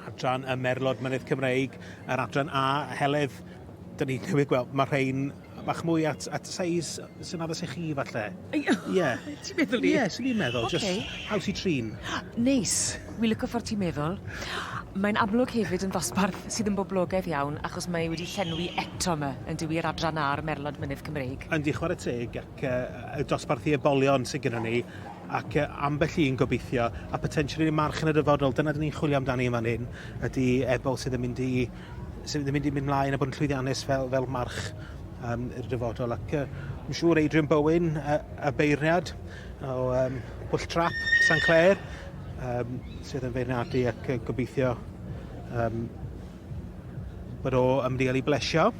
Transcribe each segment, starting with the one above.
Adran y Merlod Mynydd Cymreig, yr adran A, Heledd, dyn ni newydd gweld, mae rhain bach mwy at, at seis sy'n addas i chi falle. Ie. Yeah. Ti'n meddwl i? Ie, yeah, swn i'n meddwl. Okay. Just haws i trin. Neis. Wi lico ffordd ti'n meddwl. Mae'n amlwg hefyd yn ddosbarth sydd yn boblogaidd iawn achos mae wedi llenwi eto 'ma yn dyw 'i yr adran A a'r Merlod Mynydd Cymreig. Yndi, chwarae teg ac uh, y dosbarth i ebolion sydd gyda ni ac uh, ambell un gobeithio a potentially march yn y dyfodol, dyna dyn ni'n chwilio amdani yn fan hyn, ydy ebol sydd yn mynd i sydd yn mynd i mynd mlaen a bod yn llwyddiannus fel, fel march um, i'r dyfodol. Ac uh, yn siŵr Adrian Bowen, y, y beirniad o um, Pwll Trap, St Clair, um, sydd yn feirniadu ac uh, gobeithio um, bod o yn mynd i gael ei blesio.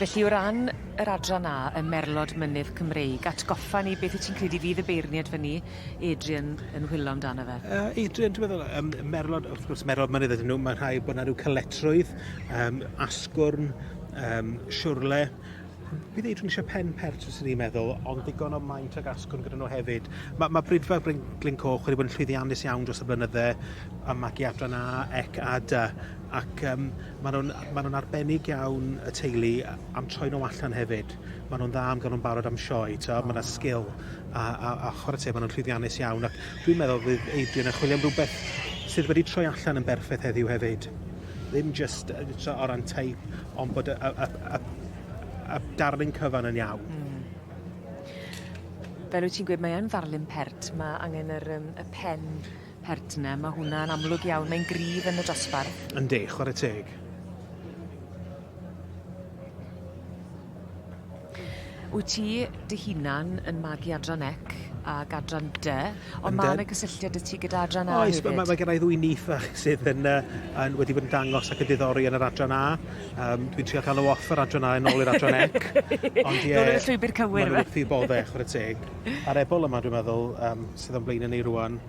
Felly o ran yr adran A, y Merlod Mynydd Cymreig, atgoffa ni beth wyt ti'n credu fydd y beirniaid fyn 'ny, Adrian, yn whilo amdano fe? Yy Adrian, dwi'n meddwl, yym Merlod, wrth gwrs Merlod Mynydd ydyn nhw, mae'n rhaid bod 'na ryw caletrwydd, yym asgwrn, yym siwrle. Bydd Adrian eisiau pen pert fyswn i'n meddwl, ond digon o maint ag asgwrn gyda nhw hefyd. Mae, mae Brydfa Bryn Glyn Coch wedi bod yn llwyddiannus iawn dros y blynydde am magu adran A, ec a D, ac um, maen nhw'n ma nhw arbennig iawn y teulu am troi nhw allan hefyd. Maen nhw'n dda am gael nhw'n barod am sioe, to, oh. mae yna sgil, a, a, a chwarae teg, maen nhw'n llwyddiannus iawn, ac dwi'n meddwl fydd Adrian yn chwilio am rhywbeth sydd wedi troi allan yn berffaith heddiw hefyd. Ddim jyst o ran teip, ond bod y, y, y, y darlun cyfan yn iawn. Mm. Fel wyt ti'n gweud, mae yn ddarlun pert, mae angen yr, um, y pen pert yna, mae hwnna'n amlwg iawn, mae'n gryf yn y dosbarth. Yndi, chwarae teg. Wyt ti dy hunan yn magu adran ec ag adran dy, ond ma' 'na gysylltiad 'da ti gyda adran A hefyd? Oes, ma' ma' genna i ddwy nith fach sydd yn yy yn wedi bod yn dangos ac yn diddori yn yr adran A. Yym dwi'n trio cael nhw off yr adran A yn ôl i'r adran ec. Ond ie. Nôl ar y llwybyr cywir Ma' nhw wrth 'u bodde, chware teg. A'r ebol yma dwi'n meddwl yym sydd o'n blaene ni rŵan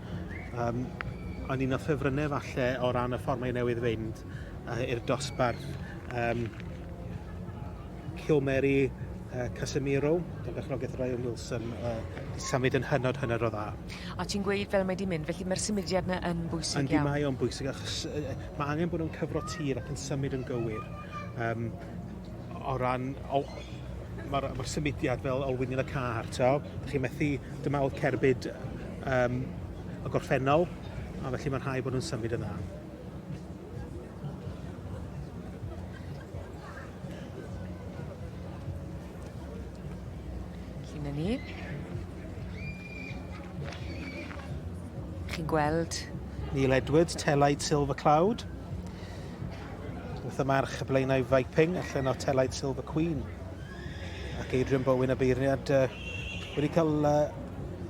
yym yn un o ffefrynne falle o ran y ffordd mae newydd fynd yy i'r dosbarth yym Kilmeri uh, Casemiro, dan berchnogaeth Ryan Wilson, uh, di symud yn hynod, hynod o dda. A ti'n gweud fel mae di mynd, felly mae'r symudiad yna yn bwysig Yndi, iawn. mae o'n bwysig, achos uh, mae angen bod nhw'n cyfro tir ac yn symud yn gywir. Um, o ran, o, mae'r ma symudiad fel olwynion y car, to. Chi'n methu, dyma oedd cerbyd um, y gorffennol, a felly mae'n rhaid bod nhw'n symud yn dda. Felly 'na ni. Chi'n gweld... Neil Edwards, Telaid Silver Cloud. Wrth y march y Blaenau Viping, allan o Telaid Silver Queen. Ac Adrian Bowen y beirniad uh, wedi cael uh,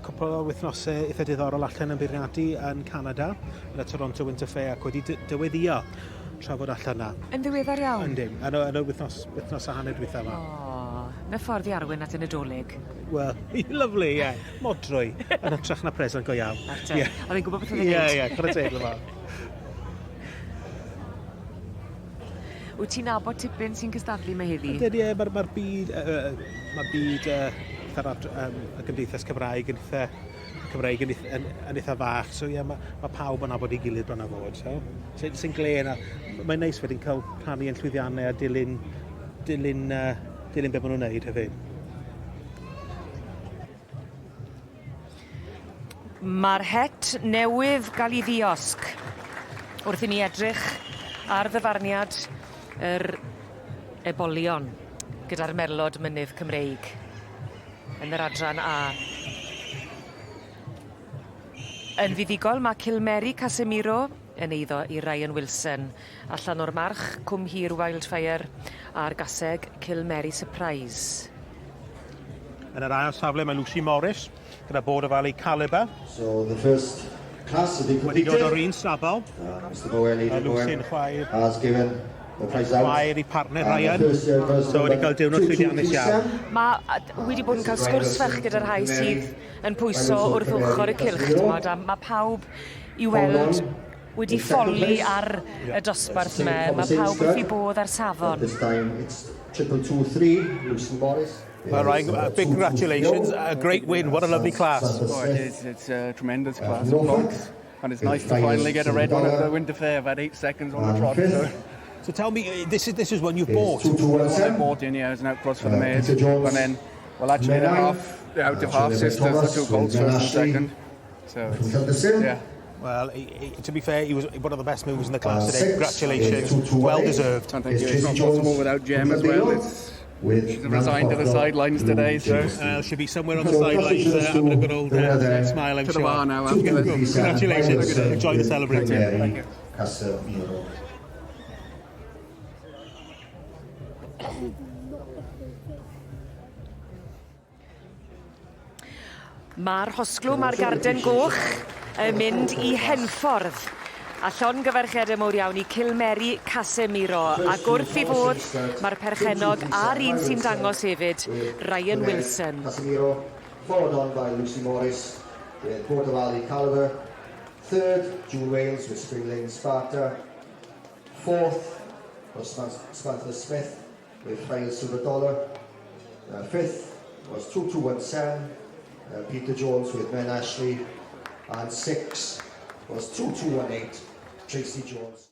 cwpl o wythnosau eitha diddorol allan yn beirniadu yn Canada, yn y Toronto Winter Fair, ac wedi dyweddio trafod allan na. Yn ddiweddar iawn? Yndi, yn y, yn y wythnos, wythnos a hanner dwytha yma. O, na ffordd i arwain at y Nadolig. Wel, lyfli, ie. Yeah. Modrwy, yn hytrach na present go iawn. Ie. Oedd e'n gwybod beth oedd e'n neud. Ie, ie, chwarae teg, Lamar. Wyt ti'n nabod tipyn sy'n cystadlu 'ma heddi? Ydyn, ie, mae'r ma byd, uh, ma byd uh, um, y gymdeithas Cymraeg yn eitha, Cymraeg yn, yn, yn eitha fach, so ie, yeah, mae ma pawb yn nabod ei gilydd bron a fod, so sy'n sy glên, a mae'n neis wedyn cael rhannu yn llwyddiannau a dilyn, dilyn, uh, dilyn beth maen nhw'n neud hefyd. Ma'r het newydd ga'l 'i ddiosg wrth i ni edrych ar ddyfarniad yr ebolion gyda'r merlod mynydd Cymreig yn yr adran A. Yn fuddugol ma' Cilmeri Casemiro yn eiddo i Ryan Wilson allan o'r march Cwm Hir Wildfire a'r gaseg Cilmeri Surprise. Yn yr ail safle mae Lucy Morris gyda Border Valley Caliber. So the first class to be Wedi completed. dod o'r un stabal. Uh, Mr Bowen, Adrian Lucy'n Bowen, chwaer has given the prize out. Chwaer i partner And the Ryan. first year prize So wedi number cael diwrnod llwyddiannus iawn. 2237. Ma' a d- wi 'di bod yn cael sgwrs fach gyda rhai sydd yn pwyso wrth ochor y cylch t'mod a ma' pawb i weld wedi ffoli ar y dosbarth 'ma. Ma' pawb wrth 'u bodd ar safon. This time it's triple two three, Lucy Morris. Well, Ryan, big congratulations. A great win. What a lovely class. Oh, it is. It's a tremendous class of Norfolk. colts. And it's nice to finally get a red one at the Winter Fair. I've had 8 seconds on the And trot. So fifth So tell me, this is one you've is bought. I 2217. bought in, yeah, as an outcross for the mares. Peter Jones. And then, well, actually, they're Menai. half, they're out of half Shirley sisters, the Thomas two with colts, Ben first and Ashley. second. So, From it's, Llandysul. yeah. Well, to be fair, he was one of the best movers in the class today. Six Congratulations. is 2218. Well deserved. And thank Is you. It's Tracy not Jones possible without Jem from as well. Llandeilo It's, with she's resigned to the Nanfoddo sidelines today, so She'll be somewhere on the So sidelines congratulations having a good to old the winner there. smile, I'm To the sure. bar now Two, after two, this. three, seven, Congratulations. five, Enjoy the with celebration. Mary Thank you. Casemiro. Mae'r hosglwm a'r garden goch yn mynd i Henffordd. A llongyfarchiadau mowr iawn i Cilmeri Casemiro. Ac wrth i fod, mae'r perchennog a'r un sy'n dangos hefyd, Ryan Wilson. Casemiro, followed on by Lucy Morris with Border Valley Caliber. Third, June Wales with Spring Lane Sparta. Fourth was Samantha Smith with Final Silver Dollar. Fifth was 2217, Peter Jones with Men Ashley. And sixth was 2218, Tracy Jones.